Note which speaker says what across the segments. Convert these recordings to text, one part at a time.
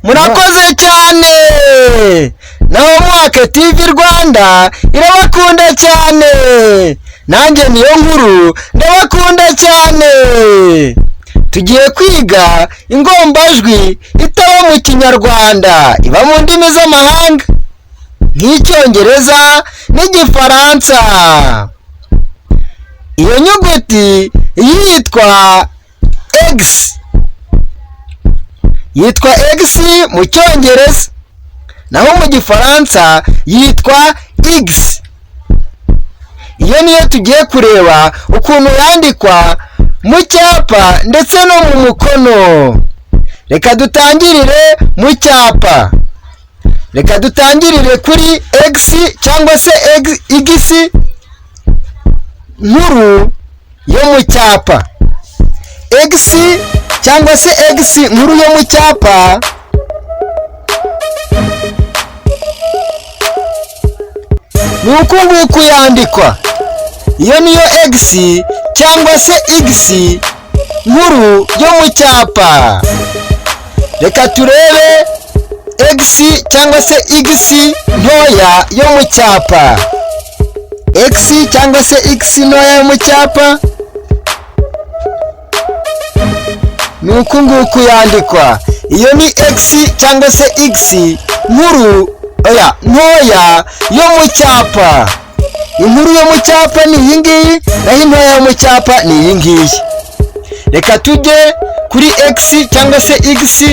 Speaker 1: Murakoze cyane. Naho Mwake TV Rwanda irabakunda cyane. Nanjye Niyo Nkuru ndabakunda cyane. Tugiye kwiga ingombajwi itaba mu Kinyarwanda, iba mu ndimi z'amahanga nk'Icyongereza n'Igifaransa. Iyo nyuguti yitwa X, yitwa X mu Cyongereza, naho mu Gifaransa yitwa X. Iyo niyo tugiye kureba ukuntu yandikwa mu cyapa ndetse no mu mukono. Reka dutangirire mu cyapa. Reka dutangirire kuri X cyangwa se X nkuru yo mu cyapa. X cyangwa se X nkuru yo mu cyapa ni uku nguku yandikwa. Iyo niyo X cyangwa se X nkuru yo mu cyapa. Reka turebe X cyangwa se X ntoya yo mu cyapa. X cyangwa se X ntoya yo mu cyapa ni uku nguku yandikwa. Iyo ni X cyangwa se X nkuru, oya, ntoya yo mu cyapa. Inkuru yo mu cyapa ni iyi ngiyi, naho intoya yo mu cyapa ni iyi ngiyi. Reka tujye kuri X cyangwa se X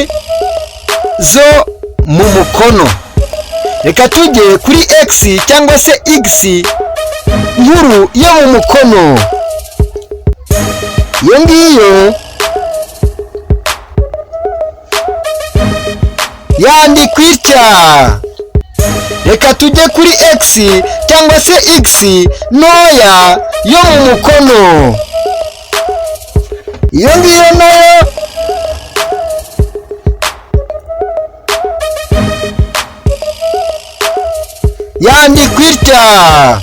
Speaker 1: zo mu mukono. Reka tujye kuri X cyangwa se X nkuru yo mu mukono. Iyo ngiyo yandikwa itya. Reka tujye kuri X cyangwa se X ntoya yo mu mukono. Iyo ngiyo nayo yandikwa itya.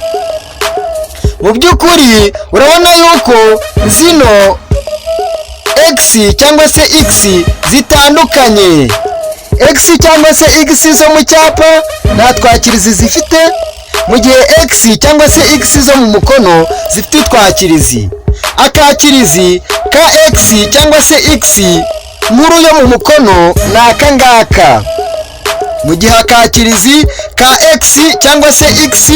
Speaker 1: Mu by'ukuri urabona yuko zino X cyangwa se X zitandukanye. X cyangwa se X zo mu cyapa nta twakirizi zifite, mu gihe X cyangwa se X zo mu mukono zifite utwakirizi. Akakirizi ka X cyangwa se X nkuru yo mu mukono ni aka ngaka, mu gihe akakirizi ka X cyangwa se X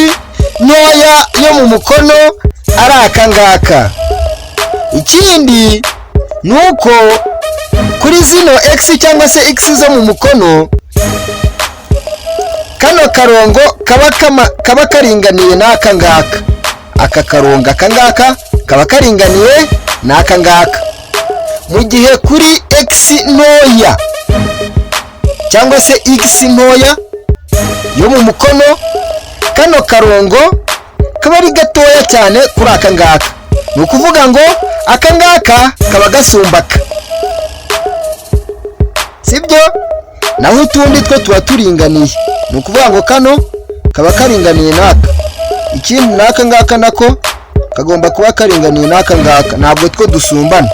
Speaker 1: ntoya yo mu mukono ari aka ngaka. Ikindi ni uko kuri zino X cyangwa se X zo mu mukono, kano karongo kaba karinganiye n'aka ngaka. Aka karongo aka ngaka kaba karinganiye n'aka ngaka. Mu gihe kuri X ntoya cyangwa se X ntoya yo mu mukono, kano karongo kaba ari gatoya cyane kuri aka ngaka. Ni ukuvuga ngo aka ngaka kaba gasumba aka, sibyo? Naho utundi two tuba turinganiye. Ni ukuvuga ngo kano kaba karinganiye n'aka, ikindi n'aka ngaka nako kagomba kuba karinganiye n'aka ngaka, ntabwo two dusumbana.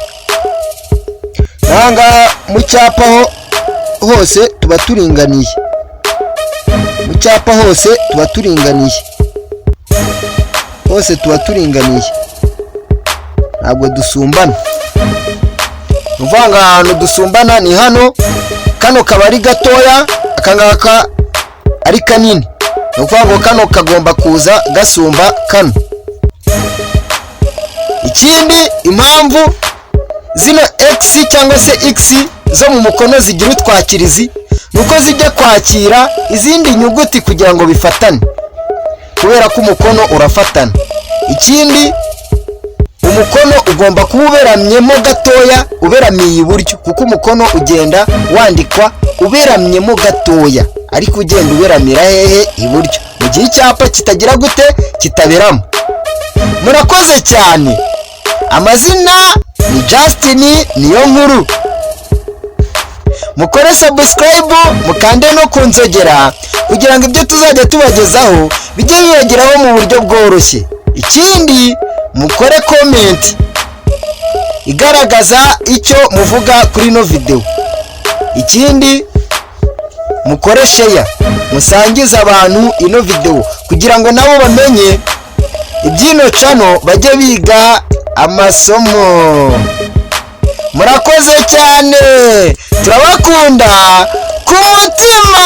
Speaker 1: N'aha ngaha mu cyapa ho hose tuba turinganiye, mu cyapa hose tuba turinganiye, hose tuba turinganiye, ntabwo dusumbana. Ni ukuvuga ngo ahantu dusumbana ni hano, kano kaba ari gatoya, aka ngaka ari kanini. Ni ukuvuga ngo kano kagomba kuza gasumba kano. Ikindi, impamvu zino X cyangwa se X zo mu mukono zigira utwakirizi ni uko zijya kwakira izindi nyuguti kugira ngo bifatane, kubera ko umukono urafatana. Ikindi, umukono ugomba kuba uberamyemo gatoya, uberamiye iburyo, kuko umukono ugenda wandikwa uberamyemo gatoya, ariko ugenda uberamira hehe? Iburyo, mu gihe icyapa kitagira gute? Kitaberamo. Murakoze cyane. Amazina ni Justin Niyo Nkuru. Mukore subscribe, mukande no ku nzogera kugira ngo ibyo tuzajya tubagezaho bijye bibageraho mu buryo bworoshye. Ikindi, mukore comment igaragaza icyo muvuga kuri ino video. Ikindi Mukore share, musangize abantu ino videwo kugira ngo nabo bamenye iby'ino channel, bajye biga amasomo. Murakoze cyane, turabakunda ku mutima.